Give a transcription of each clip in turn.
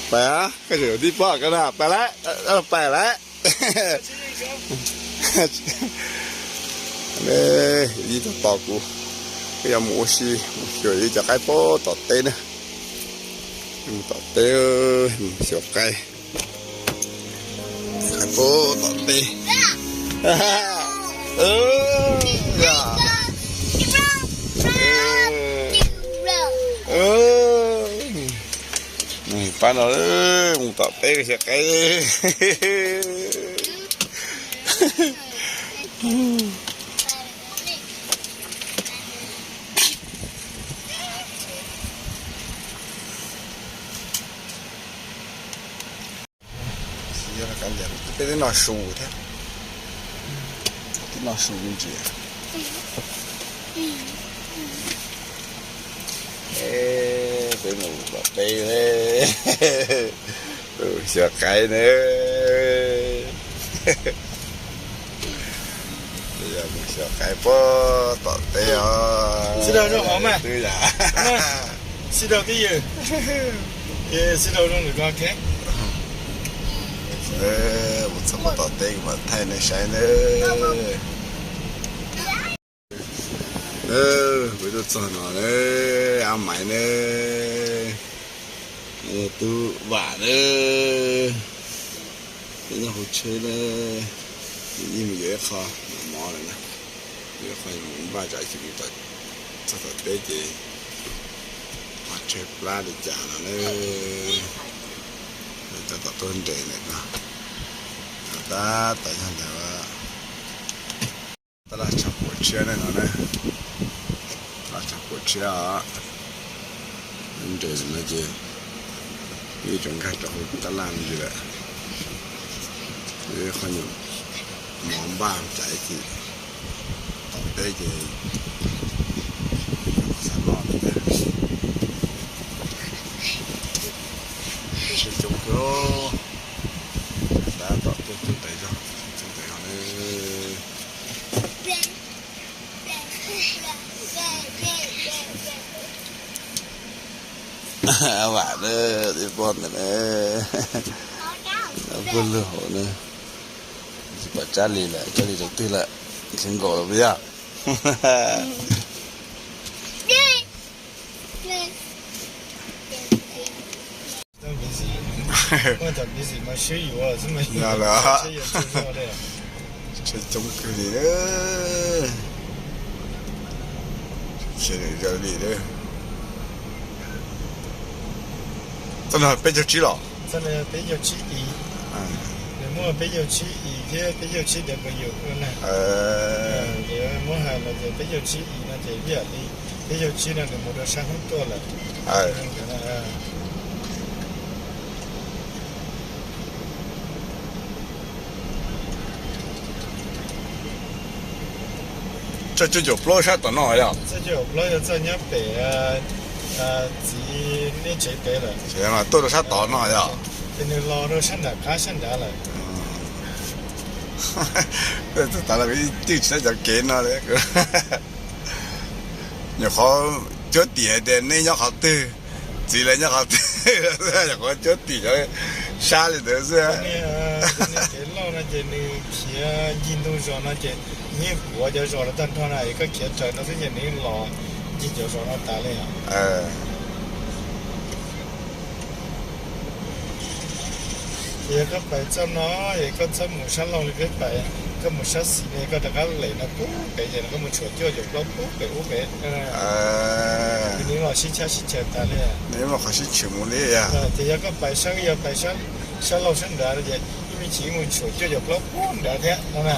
Pais, koj tseem yuav tib pob koj na, pais lawm, pais lawm. Ib tug tos kuv, kuv yuav mus ua si, mus xyuas ib cov qaib puag tom teb na. Mus tom teb, mus xyuas qaib, qaib puag tom teb. Pab no mus tom teb xyuas qaib. Peb twb noj su thiab, twb noj su ntsis. Peb mus tom teb, xyuas qaib ne. Mus xyuas qaib puag tom teb os. Xib rau zoo hov mas. Twb yam. Xib rau twb ywm. Xib rau zoo lwm ko. Mus txog puag tom teb kuv mam thaij nej saib na. Kuv tuaj txog no na, Ab Maiv na, tub Vam na, peb nyob hauv tsheb na, yeej mus yuav ib qho mov lawm na, yuav ib qho mov npaj tsam ib chim txog tom teb ces pov tseg plab li cas no na. Cov tom tuaj nres ntawm no, tab tom yog ntawm tab laj tshav puam tshiab ne no na, tab laj tshav puam tshiab os. Nres no ces ib tsoom nkag rau hauv tab laj no ntsis lawm. Qhov nyuam mov npaj tsam ib chim tom teb ces xav noj thiab. Tsheb coob kawg, tab tom tuaj txog tais zog, txog tais zog ne. Vam na, tib pog ntawm na, puag lug hauv na, tsis pom Tsab Lis lawm, Tsab Lis rau twg lawm, tsis nkaum lawm puas yog? Lawm, tsheb coob kawg li, tsheb zoo li. Txoj no peb caug tsib los? Peb caug tsib i, nws muaj peb caug tsib i thiab peb caug tsib W na. Muab hais los ces peb caug tsib i no ces ib yam li peb caug tsib no nws mus rau sab hnub tuaj lawm. Txoj cuaj caum plaub sab tom no yog? Txoj cuaj caum plaub yog txoj nyob pem txiv nej tsev pem lawm. Tuaj rau sab tod no yog? Ces nws los rau sab nram qab sab nrad lawm. Twb tsis tau cov kev no li. Nyuam qhuav cuab tim hais tias nej nyob qhov twg, txiv lawv nyob qhov twg, nyuam qhuav cuab tim cov sab li ntawd xwb. Kev loj no ces nws khiav ncig ntug zos no ces yeej kuav cov zos lawv tag nrho na, es koj khiav raws no xwb ces nws los ncig cov zos no tas li. Ces yog koj pais txoj no es koj txhob mus sab laug li peb pais, koj mus sab xis ne koj rov qab lem no pub pem ces koj mus tshuam cuaj caum plaub pub pem ub pem. Ces nws los sib chab sib chaws tas li. Nws muaj qhov sib chwm mus li. Ces yog koj pais sab, yog pais sab laug sab nrad no ces ib me chim mus tshuam cuaj caum plaub pub nrad thiab no na.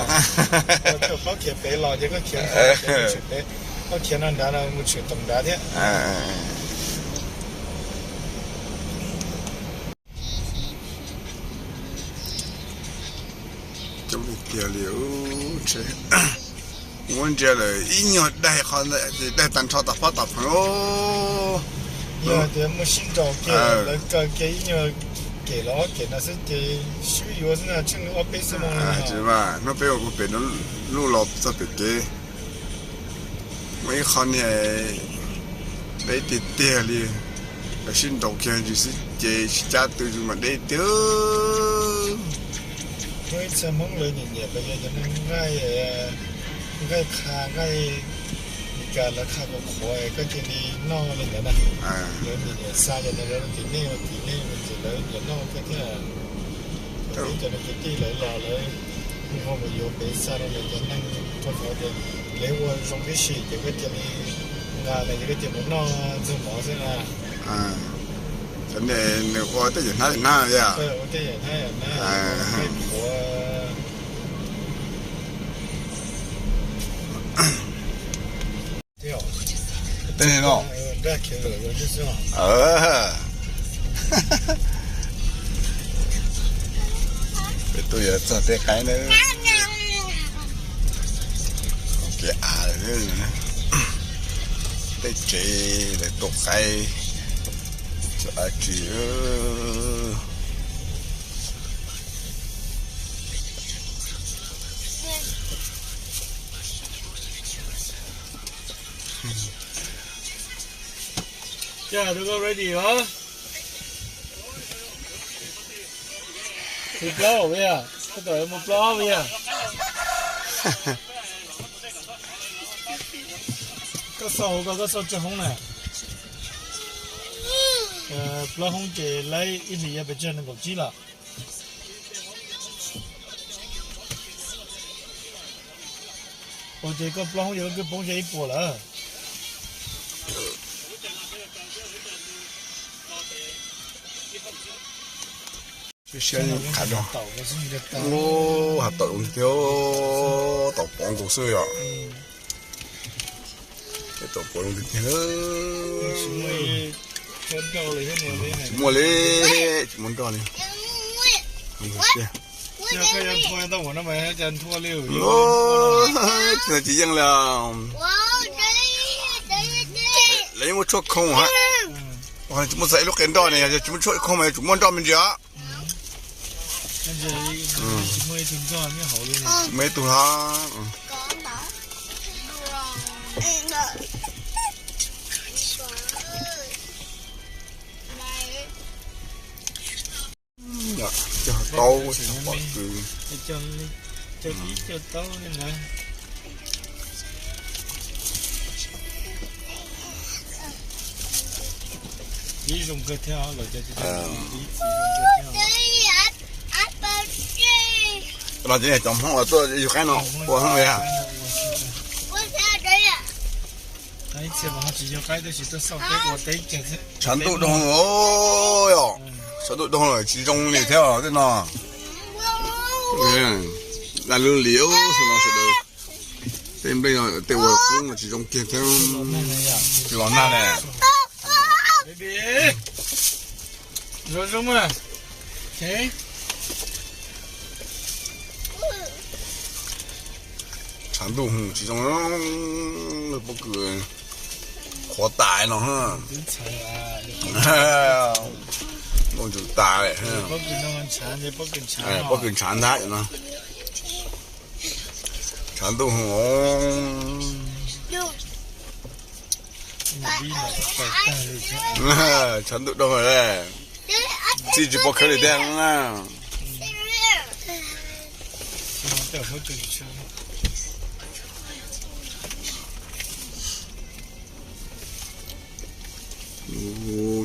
Cuaj caum plaub khiav pem los ces koj khiav, koj khiav no nrad no mus tshwm tom nrad thiab. Coob tiag tiag li, muab ntsia lawm ib nyuag daig qhov ntawd ces daig tag nrho tag pob tag pheev. Yog tias muaj sib nraus kiag lawv kaw kiag ib nyuag kem los ob kem no xwb ces sib yuav xwb na, tsheej ob peb xuab moos. Tsis mas hnub peb ua puag pem lub los txog pem kev, muaj ib qho niag deb tiag tiag li. Lawv sib nraus kiag ntsis xwb ces tsis cab twg zus mas deb tiag. Muaj ib txhia Hmoob lawv nyiam nyiam los yog cov neeg nqaij, nqaij qha, nqaij Meskas lawv qha qhuav qhuav koj cia li noj li ntawd na. Lawv nyiam nyiam xa cov ntawd rau tim nej, tim nej ces lawv nyiam noj kawg thiab. Peb cov kwv tij lawv los lawv nqua mus yuav pem xa rau lawv cov neeg rau qhov tias lawv ua zoo tib si ces koj cia li nqa los ces koj cia mus noj ntxuag mov xwb na. Cov niag nws ua tej yam hnab yam hnab li. Ua tej yam hnab yam hnab, qhuav. Tej no. Peb tuaj yuav txog tej qaib na. Kev av, tej tsev lawv tua qaib, txog av tsis. Cas tus koj ready os? Tus plaub os, koj tau mus plaub os. Koj xauj hauv ko, koj xauj tsawg hoob na? Plaub hoob ces laib ib hlis yuav pes tsawg, nees nkaum tsib los? Ua ces koj plaub hoob ces koj twb poob tau ib puas lawm. Siab siab qhav do. Ub, has tawm tiag, tau poob nkaus xwb yom. Tau poob tiag tiag. Tsis muaj li, tsis muaj nroj li. Tsis yeej li. Lawv yeej muaj tshuaj khoo hab. Tsis muaj txog ib lub qe nroj ne, yog tsis muaj tshuaj khoo mas yuav tsum muaj nroj me ntsis os. Tsis muaj ib tug hlob. Cog taub, cog pom kws. Ib zoo kawg thiab los. Los ces cov Hmoob uas tuaj yug qaib no ua Hmoob li. Tshav ntuj doog os, yog tshav ntuj doog lawm tsis zoo li thiab tej no. Dab lub li no sawv daws, tej nplej tej ua kub no tsis zoo kiag thiab. Tsis los nag ne. Tshav ntuj tsis zoo, pob kws qhuav tas no. Ntuj ntsws tas, pob kws ntshav ntag no. Tshav ntuj. Tshav ntuj doog lawm, txij tsis pom khawb li thiab na.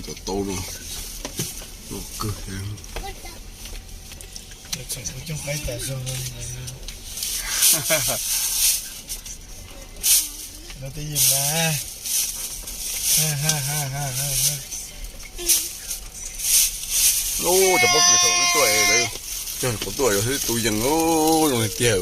Cov taub no, no kawg thiab. Lub cov pob kws thaum wb tuaj, cov kuv tuaj yog tus yees zoo li tiag.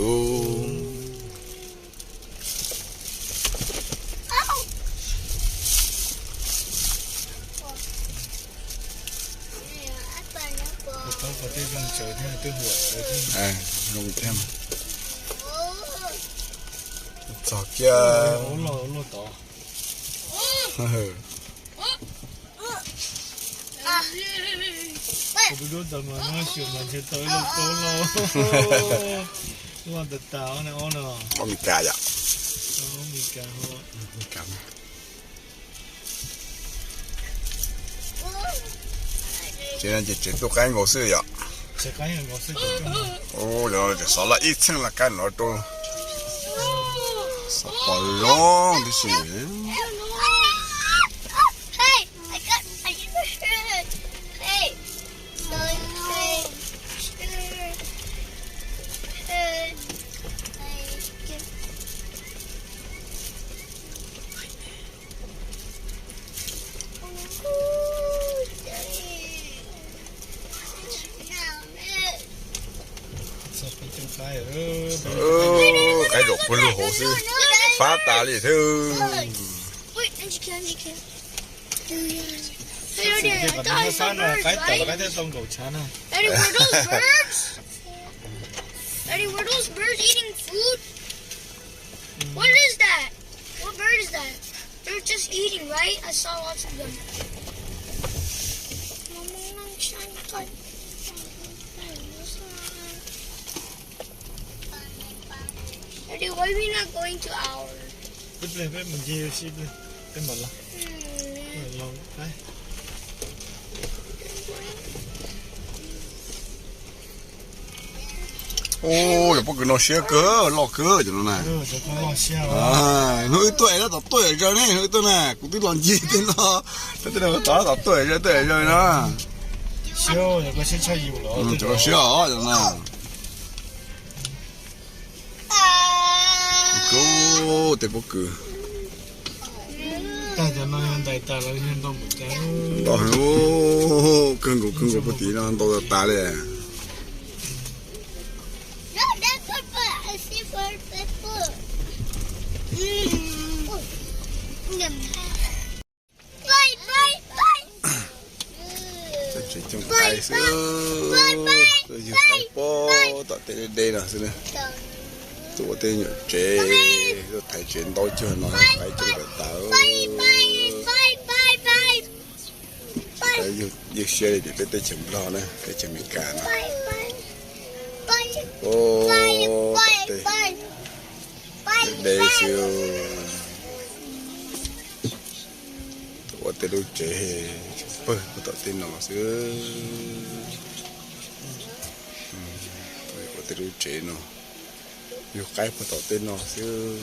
Zoo thiab. Txog kiag. Kuv tub tau mas noj xyuas mas ntshe tau ib lub kaub lauj. Loj tas tas ob no. Ob Meskas yom. Ob Meskas. Ces tseem tuaj qaib nkaus xwb yom. Ua, xov laj ib txheej laj kab no rau, xov pos zoo tib si. Qaib zaum puag lug hauv xwb, fab tas li thiab. Qaib tau, qaib thiaj tau nkaum tshav na. Daddy, were those birds? Daddy, were those birds eating food? What is that? What bird is that? They're just eating, right? I saw lots of them. Daddy, why we not going to our? Ib pliag peb mus ncig ib pliag, peb mam los. Ua, cov pob kws no siab kawg, loj kawg cov no na. Hnub wb tuaj es tab tom tuaj yam zaws ne, hnub wb tuaj na, kuv twb los ncig tej no, tej no tab tom tuaj yam zaws, tuaj yam zaws na. Cov no siab os cov no na. Kub tej pob kws. Ntau heev, kawg nkaus kawg nkaus puag tim no ntau tas tas li. Tsev coob qaib xwb, yug qaib puag tom tej deb deb no xwb na. Tuaj ua tej nyuam tsev, tuaj thaiv tsev ntau cuag no, thaiv coob tas tas. Yug siab li tias peb teb chaws Nplog na, teb chaws Amelikas no. Tej deb xwb. Ua tej lub tsev pawg puag tom tej no xwb. Ua tej lub tsev no, yug qaib puag tom tej no xwb.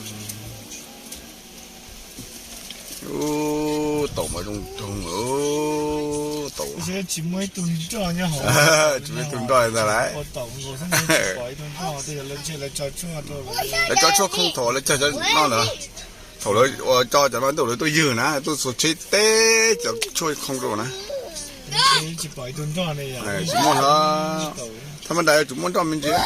Ub, taum mas zoo nroog, taum. Tsis muaj ib tug nroj nyob hauv. Tsis muaj ib tug nroj ntag lauj. Lawv tso tshuaj khoom thaum lawv cog cov no ntag. Thaum lawv ua tso cov no ntuj lawv tuaj ywg na, tuaj xuas tsheb teb cov tshuaj khoom rau na. Tsis muaj no, thaj ma da tsis muaj nroj me ntsis.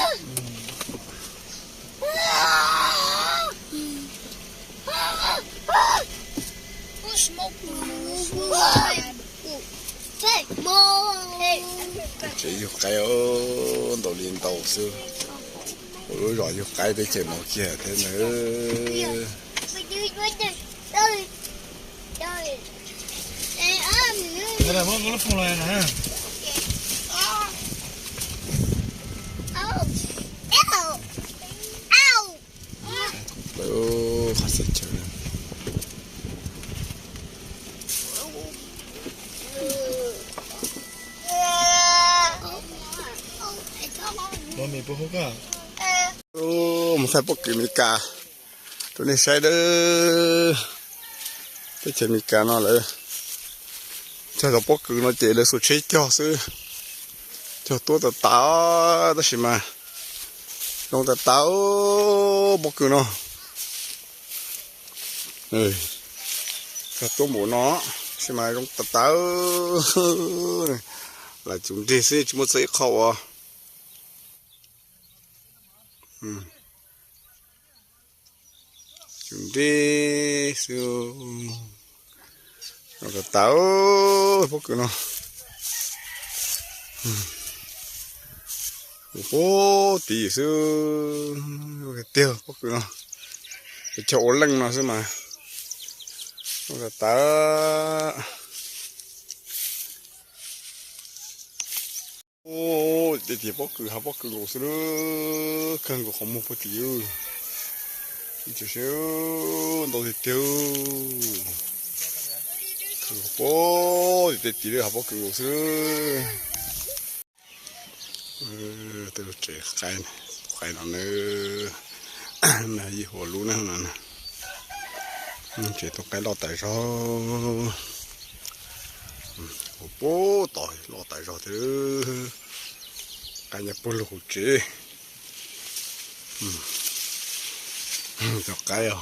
Tsev yug qaib ntau li ntau xwb. Ua lub zos yug qaib teb chaws no kiag thiab ntag. Qhov txhia chaw. Mus thaij pob kws Amelikas rau nej saib dawb. Teb chaws Amelikas no lawv cog cov pob kws no ces lawv xuas tsheb cog xwb. Cog tuab tas tas tab sis mas zoo tas tas pob kws no. Cog tuab npaum no tab sis mas zoo tas tas. Lam tsum nrig xwb tsis muaj txawj ib qho ua. Tsum nrig xwb. Zoo tas tas pob kws no. Ua pob tid xwb tiag pob kws no. Cog ua leej no xwb mas zoo tas tas. Tej tiag pob kws hav pob kws nkaus xwb, kawg nkaus qhov muag puag tim. Ib tsoom saib ntau tiag tiag. Pob tim tej tim hav pob kws nkaus xwb. Tej lub tsev qaib, qaib no na, yij huas lub na no. Tsev tus qaib loj tas zog, huas puag tod loj tas zog thiab. Qaib nyob puag lug hauv tsev. Cov qaib os,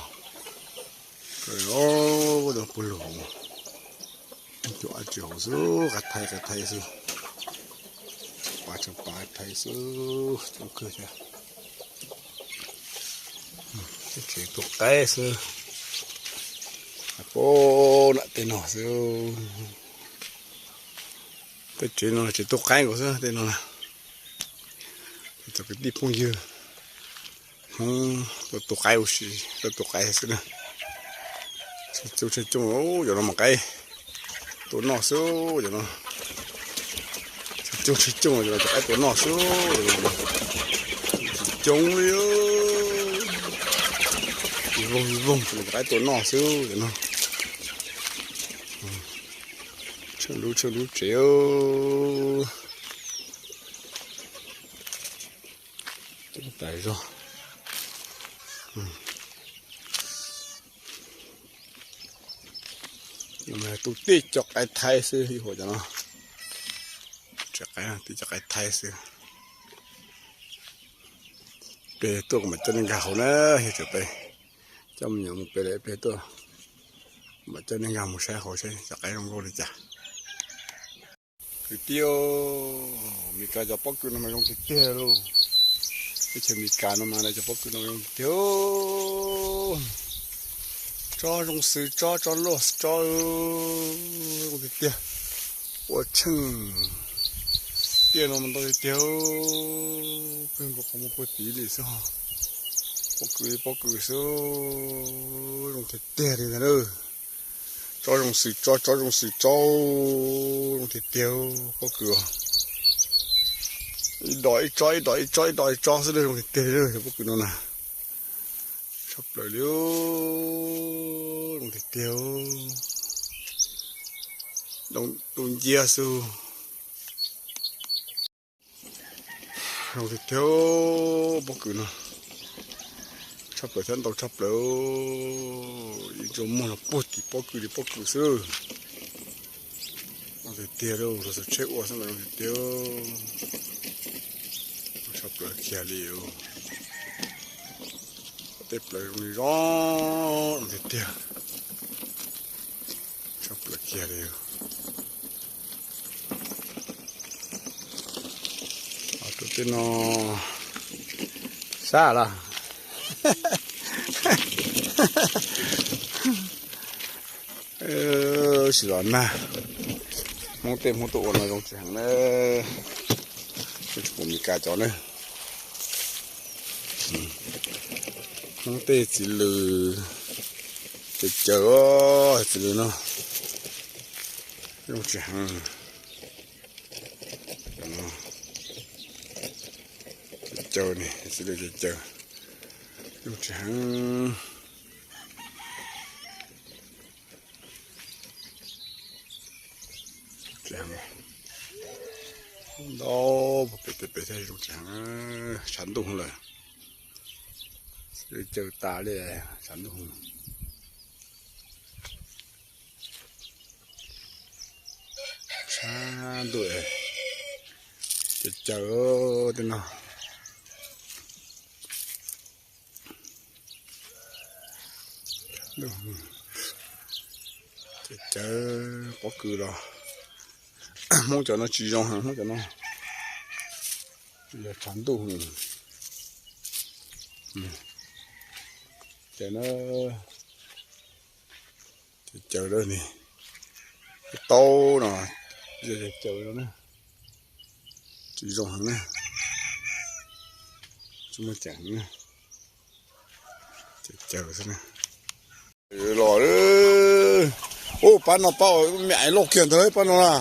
nyob puag lug, ib tug dab tsi hauv xwb, qaib thaij qaib thaij xwb. Pas tsawg pas thaij xwb, coob kawg thiab. Tsev tus qaib xwb, puag nram tej no xwb. Tej tsev no tsev tus qaib nkaus xwb tej no na. Cov kwv tij phooj ywg Hmoob tuaj tu qaib ua si, tuaj tu qaib xwb na. Tsheej coob tsheej coob, cov no mas qaib tua noj xwb cov no. Tsheej coob tsheej coob, cov no cov qaib tua noj xwb cov no. Tsis coob li, ib voog ib voog cov no cov qaib tua noj xwb cov no. Tsheej lub tsheej lub tsev tas zog. Tu tib co qaib thaib xwb ib huam cov no. Tsev qaib tib co qaib thaib xwb. Peb tuaj kuv mam coj nej nkag hauv na, yog tseem peb coj me nyuam mus pem lawm peb tuaj, mam coj nej nkag mus saib hauv seb cov qaib zoo nkauj li cas. Kwv tij, Meskas cov pob kws no mas zoo tiag tiag lauj. Teb chaws Meskas no mas cov pob kws no zoo tiag tiag. Tsob zoo xws tsob, tsob loj xws tsob, zoo tiag tiag. Ua tsheej tiaj no mas ntau tiag tiag. Kawg nkaus qhov muag puag tid li xwb. Pob kws li pob kws xwb, zoo tiag tiag li ntag. Tsob zoo xws tsob, tsob zoo xws tsob, zoo tiag tiag pob kws. Ib dos ib tsob, ib dos ib tsob, ib dos ib tsob xwb, zoo tiag tiag li pob kws no na. Tshaj plaws li, zoo tiag tiag. Dub nciab xwb. Zoo tiag tiag pob kws no. Tshaj plaws thiab ntau tshaj plaws. Ib tsob muag los puag tim pob kws li pob kws xwb. Zoo tiag tiag lauj, los xav tsheb ua xwb mas zoo tiag tiag. Tshaj plaws kiag li. Tej plaws zoo li zoo, zoo tiag tiag. Tshaj plaws kiag li. Rau tej no sab los. Sim los nag, Hmoob tej Hmoob tuaj ua no zoo tsis heev na. Tsis pum Meskas cov na. Hmoob tej txiv lws, caws caws, txiv lws no zoo tsis heev. Caws caws ni, txiv lws caws caws, zoo tsis heev. Ntau pem tej pem thiab zoo tsis heev, tshav ntuj lawm. Txiv lws caws tas li, tshav ntuj. Tshav ntuj, caws caws tej no. Caws caws pob kws los. Hmoob cov no tsis zoo heev, Hmoob cov no yog tshav ntuj. Ces na, caws caws lawm ni, taub no, caws caws no na, tsis zoo heev na, tsis muaj ceem heev na, caws caws xwb na. Los, ub, pab no pab me aiv loj kiag ntawd pab no na.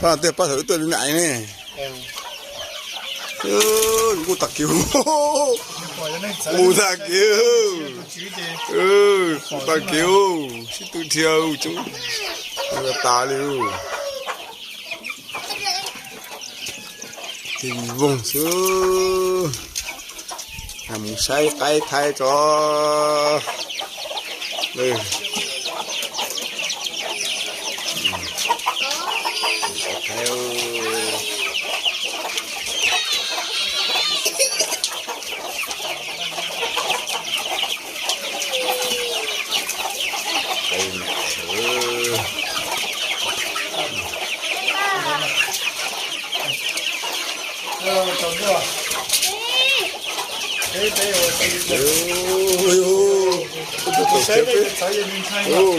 Pab no tiag pab thaum wb tuaj me aiv ne. Nqus tag kiv, nqus tag kiv, nqus tag kiv, sib tw dhia coob tas li. Kev voog xwb. Mus saib qaib thaib tso.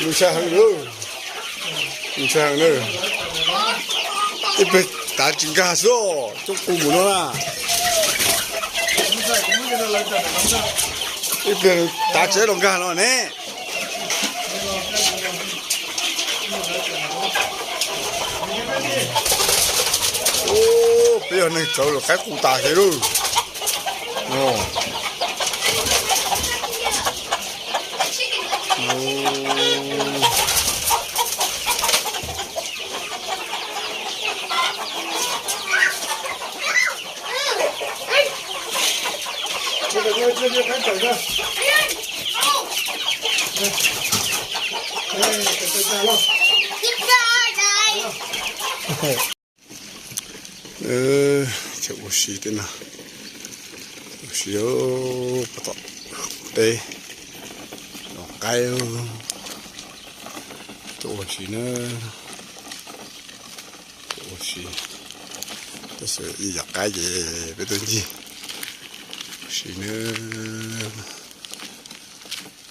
Nws sab heev lawm, nws sab heev na. Ib pliag tav tsis nkag xwb, coob qus mus no na. Ib pliag tav tsis los nkag no ne. Peb yog neeg txawv lawm qaib qus tas kiag lauj. Tseem ua si tej no, ua si puag tom teb, los qaib, tuaj ua si na, tuaj ua si, tab sis ib yam qaib ces peb tuaj ncig ua si na.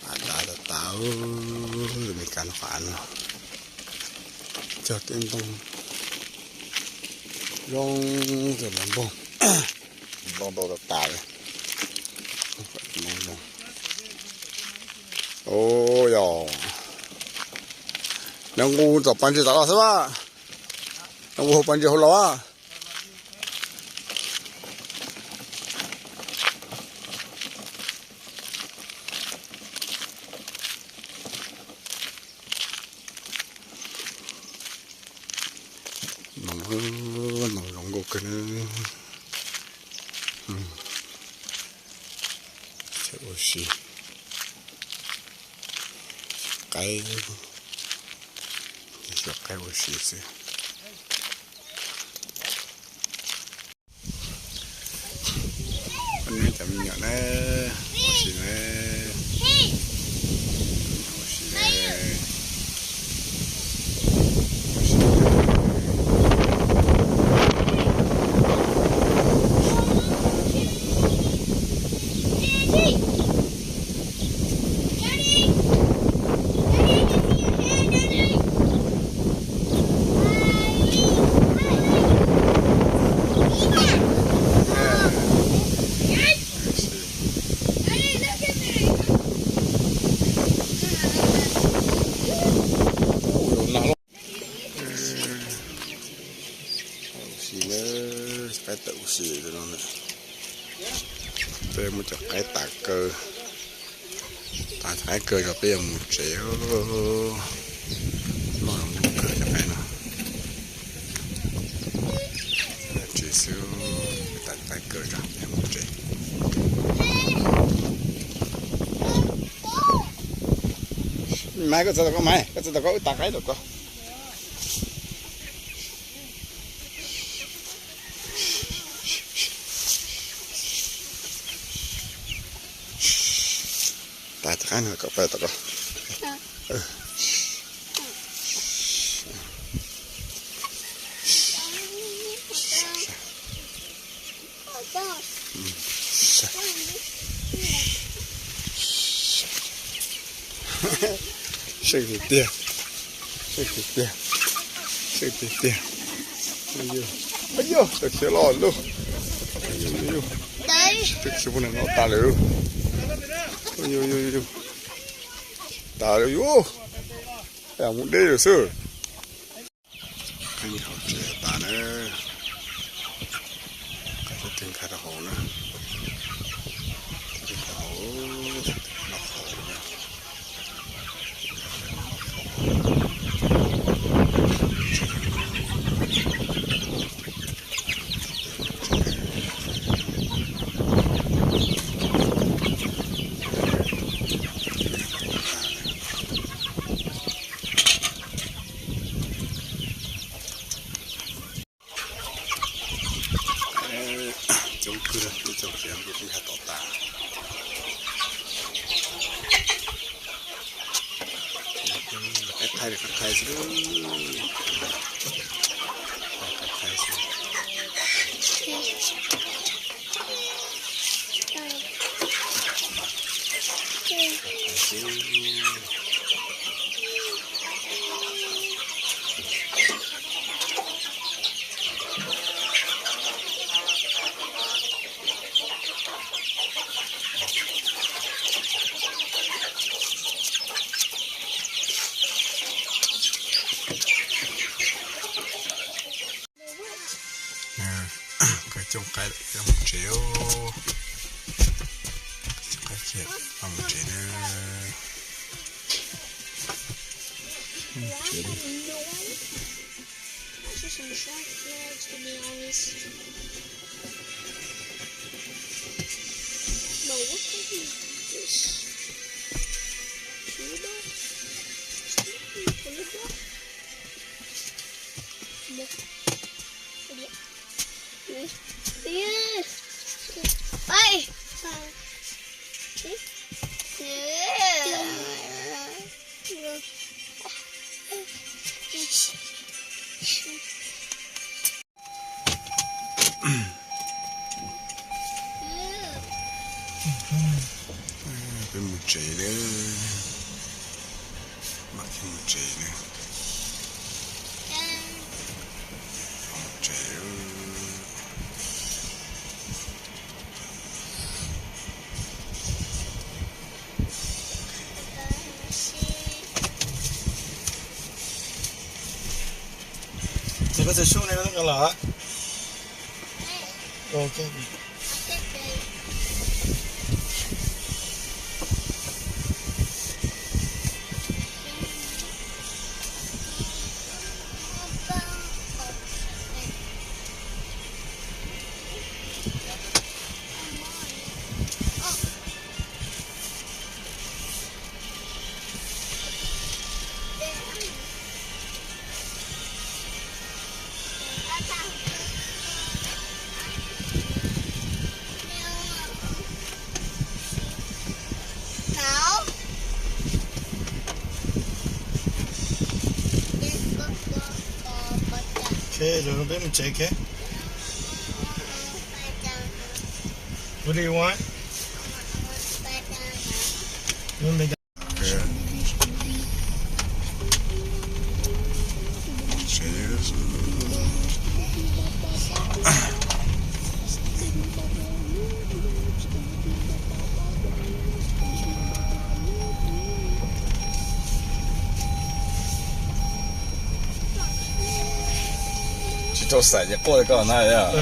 Dav tas tas, Meskas no qhov av no cog tej ntoo zoo rau lawv npog, npog ntau tas tas li. Ua yog nws nqus tom pas ntses tas los xwb a, nws nqus hauv pas ntses hauv los a. Noog, noog zoo nkauj kawg na. Ua si, qaib, qaib ua si xwb. Cov me nyuam na, ua si na, ua si na. Ua si na, qaib tawm ua si no. Peb muab cov qaib tas kaw, tas qaib kaw tso peb yuav mus tsev. Noj zoo nkauj kawg cov qaib no. Tsev xwb, tas qaib kaw tso peb yuav mus tsev. Maiv, koj txav tom ko, Maiv, koj txav tom ko, wb tas qaib tom ko. Tas qaib no kom peb tom ko. Seej tiag tiag, seej tiag tiag, seej tiag tiag. Yog, tawm khiav los lauj. Twb tsis pub nws noj tas lawm. Yog, yog, yog, tas lawm yog. Mus deb lawm xwb. Qhib hauv tsev tas na. Qhib tib teg nkag rau hauv na. Tib teg nkag rau hauv, noj qhauv na. Coob kawg, ib tsoom tsev nplua teb nqa tom tas. Qab thaij li qab thaij xwb, qab thaij xwb. Koj coj qaib mus tsev, coj qaib mus tsev na. Peb mus tsev lawm, mam li mus tsev lawm. Mus tsev. Ces koj txiv sub ne koj twb nqa los? Ok, lwm zaus peb mus tsev, ok. What do you want? You want me to Tsis tau xaim ces quaj li koj na yom.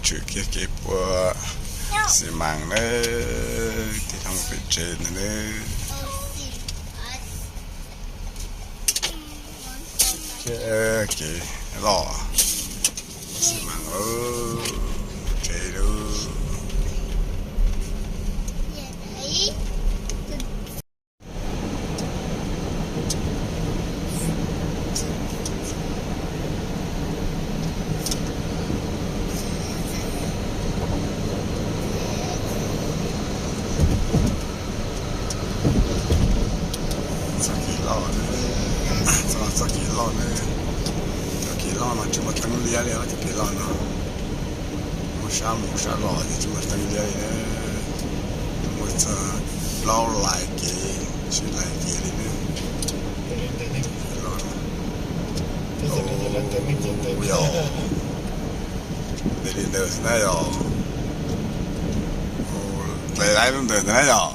Tshwm kiag kev pua xi mas na, tig thoob pem tsev ntawd na. Kev loj, xi mas, tsev lawm. Txoj kev loj, txoj kev loj ne, txoj kev loj no tsis muaj teeb liab li, txoj kev loj no. Muaj sab mus sab los ces tsis muaj teeb liab li na. Muaj txog plaub lais kev, tsib lais kev li na. Yog, ntev li ntawd xwb na yog. Dlej laib lub ntawd ntag na yog.